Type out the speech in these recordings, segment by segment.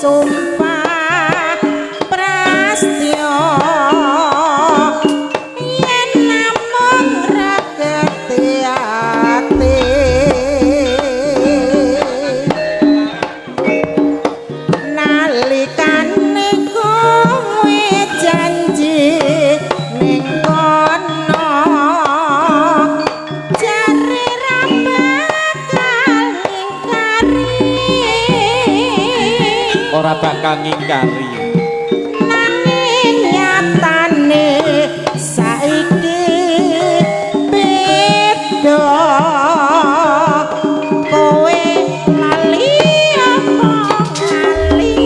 Sumpah prastya yen namung regeti ati, nalikane kowe janji ning kono jare ra bakal ngingkari. Ora bakal ngingkari. Nanging nyatane saiki beda, kowe lali apa ngali?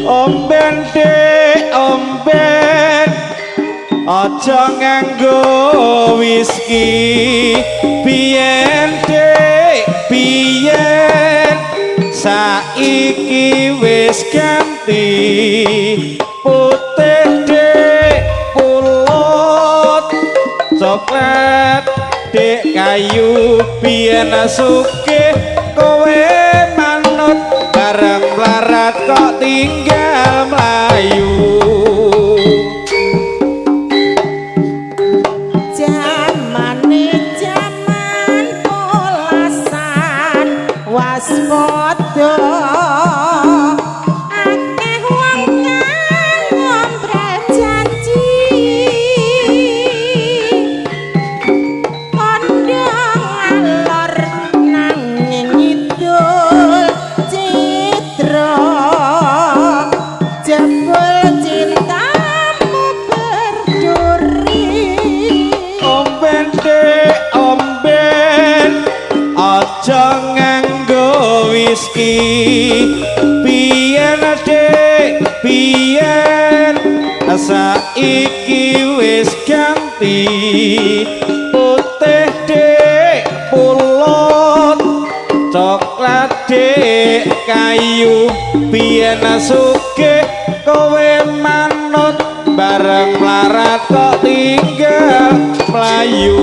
Omben dek omben, aja nganggo whisky. Biyen dek biyen, saiki wis ganti. Putih dek pulut, coklat dek kayu. Biyen sugih kowe manut, bareng mlarat kok tinggal mlayu. Jamane jaman polasan waspada, akeh wong kang ngombral janji, kandha ngalor nanging ngidul citra, jebul cintamu berduri. Omben dek omben, aja nganggo whisky. Biyen dek biyen, saiki wis ganti. Putih dek pulut, coklat dek kayu. Biyen sugih kowe manut, bareng mlarat kok tinggal mlayu.